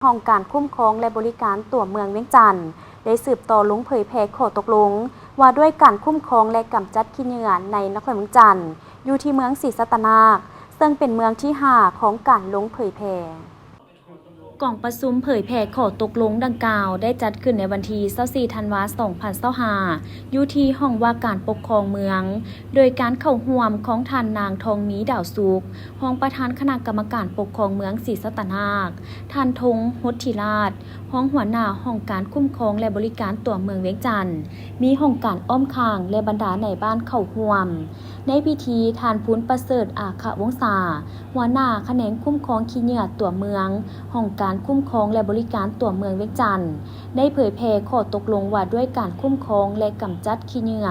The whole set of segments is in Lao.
ຫ້ອງການຄຸ້ມຄອງ ແລະ ບໍລິການຕົວເມືອງວຽງຈັນ ໄດ້ສືບຕໍ່ລົງເຜີຍແຜ່ຂໍ້ຕົກລົງວ່າດ້ວຍການຄຸ້ມຄອງ ແລະ ກຳຈັດຂີ້ເຫຍື້ອໃນນະຄອນວຽງຈັນ ຢູ່ທີ່ເມືອງສີສັດຕະນາກ, ເຊິ່ງເປັນເມືອງທີຫ້າຂອງການລົງເຜີຍແຜ່. ກອງປະຊຸມເຜີຍແຜ່ຂໍ້ຕົກລົງດັ່ງກ່າວ ໄດ້ຈັດຂຶ້ນໃນວັນທີຊາວສີ່ ທັນວາ ສອງພັນຊາວຫ້າ ຢູ່ທີ່ຫ້ອງວ່າການປົກຄອງເມືອງ, ໂດຍການເຂົ້າຮ່ວມຂອງທ່ານນາງ ທອງມີ ດາວສຸກ ຮອງປະທານຄະນະກຳມະການປົກຄອງເມືອງສີສັດຕະນາກ, ທ່ານ ທົງ ຫົດທິລາດ ຮອງຫົວໜ້າຫ້ອງການຄຸ້ມຄອງ ແລະ ບໍລິການຕົວເມືອງວຽງຈັນ, ມີຫ້ອງການອ້ອມຂ້າງ ແລະ ບັນດານາຍບ້ານເຂົ້າຮ່ວມ. ໃນພິທີ, ທ່ານ ພູນປະເສີດ ອາຄະວົງສາ ຫົວໜ້າຂະແໜງຄຸ້ມຄອງຂີ້ເຫຍື້ອຕົວເມືອງ, ຫ້ອງການຄຸ້ມຄອງ ແລະ ບໍລິການຕົວເມືອງວຽງຈັນ ໄດ້ເຜີຍແຜ່ຂໍ້ຕົກລົງວ່າດ້ວຍການຄຸ້ມຄອງ ແລະ ກຳຈັດຂີ້ເຫຍື້ອ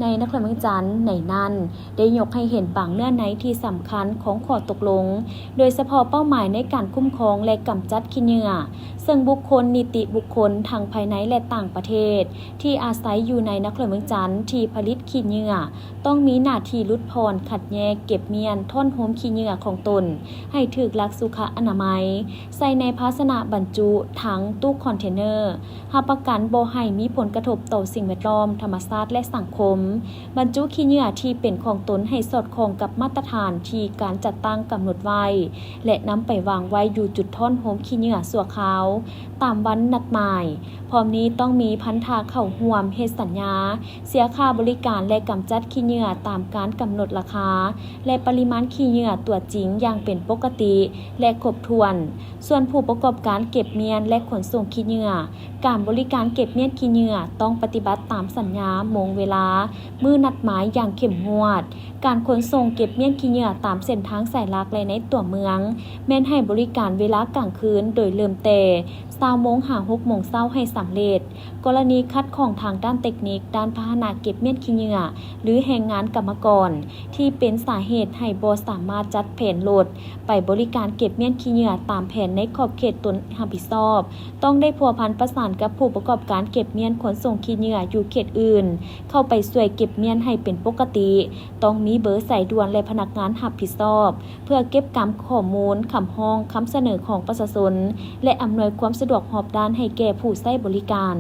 ໃນນະຄອນວຽງຈັນ. ໃນນັ້ນ ໄດ້ຍົກໃຫ້ເຫັນບາງເນື້ອໃນທີ່ສຳຄັນຂອງຂໍ້ຕົກລົງ, ໂດຍສະເພາະເປົ້າໝາຍໃນການຄຸ້ມຄອງ ແລະ ກຳຈັດຂີ້ເຫຍື້ອ, ເຊິ່ງບຸກຄົນ, ນິຕິບຸກຄົນ ທັງພາຍໃນ ແລະ ຕ່າງປະເທດ ທີ່ອາໄສຢູ່ໃນນະຄອນວຽງຈັນ ທີ່ຜະລິດຂີ້ເຫຍື້ອ ຕ້ອງມີໜ້າທີ່ຫຼຸດຜ່ອນ, ຄັດແຍກ, ເກັບມ້ຽນ, ທ້ອນໂຮມຂີ້ເຫຍື້ອຂອງຕົນໃຫ້ຖືກຫຼັກສຸຂະອະນາໄມ, ໃສ່ໃນພາຊະນະບັນຈຸ, ຖັງ, ຕູ້ຄອນເທນເນີ, ຮັບປະກັນບໍ່ໃຫ້ມີຜົນກະທົບຕໍ່ສິ່ງແວດລ້ອມ, ທຳມະຊາດ ແລະ ສັງຄົມ, ບັນຈຸຂີ້ເຫຍື້ອທີ່ເປັນຂອງຕົນໃຫ້ສອດຄ່ອງກັບມາດຕະຖານທີ່ການຈັດຕັ້ງກຳນົດໄວ້ ແລະ ນຳໄປວາງໄວ້ຢູ່ຈຸດທ້ອນໂຮມຂີ້ເຫຍື້ອຊົ່ວຄາວຕາມວັນນັດໝາຍ. ພ້ອມນີ້ຕ້ອງມີພັນທະເຂົ້າຮ່ວມເຮັດສັນຍາ ເສຍຄ່າບໍລິການ ແລະ ກຳຈັດຂີ້ເຫຍື້ອຕາມການກຳນົດລາຄາ ແລະ ປະລິມານຂີ້ເຫຍື້ອຕົວຈິງຢ່າງເປັນປົກກະຕິ ແລະ ຄົບຖ້ວນ. ສ່ວນຜູ້ປະກອບການເກັບມ້ຽນ ແລະ ຂົນສົ່ງຂີ້ເຫຍື້ອ, ການບໍລິການເກັບມ້ຽນຂີ້ເຫຍື້ອຕ້ອງປະຕິບັດຕາມສັນຍາ, ໂມງເວລາ, ມື້ນັດໝາຍຢ່າງເຂັ້ມງວດ. ການຂົນສົ່ງເກັບມ້ຽນຂີ້ເຫຍື້ອຕາມເສັ້ນທາງສາຍຫຼັກ ແລະ ໃນຕົວເມືອງ ແມ່ນໃຫ້ບໍລິການເວລາກາງຄືນ ໂດຍເລີ່ມແຕ່ຊາວໂມງຫາຫົກໂມງເຊົ້າໃຫ້ສຳເລັດ. ກໍລະນີຂັດຂ້ອງທາງດ້ານເຕັກນິກ, ດ້ານພາຫະນະເກັບມ້ຽນຂີ້ເຫຍື້ອ ຫຼື ແຮງງານກຳມະກອນ ທີ່ເປັນສາເຫດໃຫ້ບໍ່ສາມາດຈັດແຜນລົດໄປບໍລິການເກັບມ້ຽນຂີ້ເຫຍື້ອຕາມແຜນໃນຂອບເຂດຕົນຮັບຜິດຊອບ, ຕ້ອງໄດ້ພົວພັນປະສານກັບຜູ້ປະກອບການເກັບມ້ຽນຂົນສົ່ງຂີ້ເຫຍື້ອຢູ່ເຂດອື່ນ ເຂົ້າໄປຊ່ວຍເກັບມ້ຽນໃຫ້ເປັນປົກກະຕິ. ຕ້ອງມີເບີສາຍດ່ວນ ແລະ ພະນັກງານຮັບຜິດຊອບ ເພື່ອເກັບກຳຂໍ້ມູນ, ຄຳຮ້ອງ, ຄຳສະເໜີຂອງປະຊາຊົນ ແລະ ອຳນວຍຄວາມສະດວກຮອບດ້ານໃຫ້ແກ່ຜູ້ໃຊ້ບໍລິການ.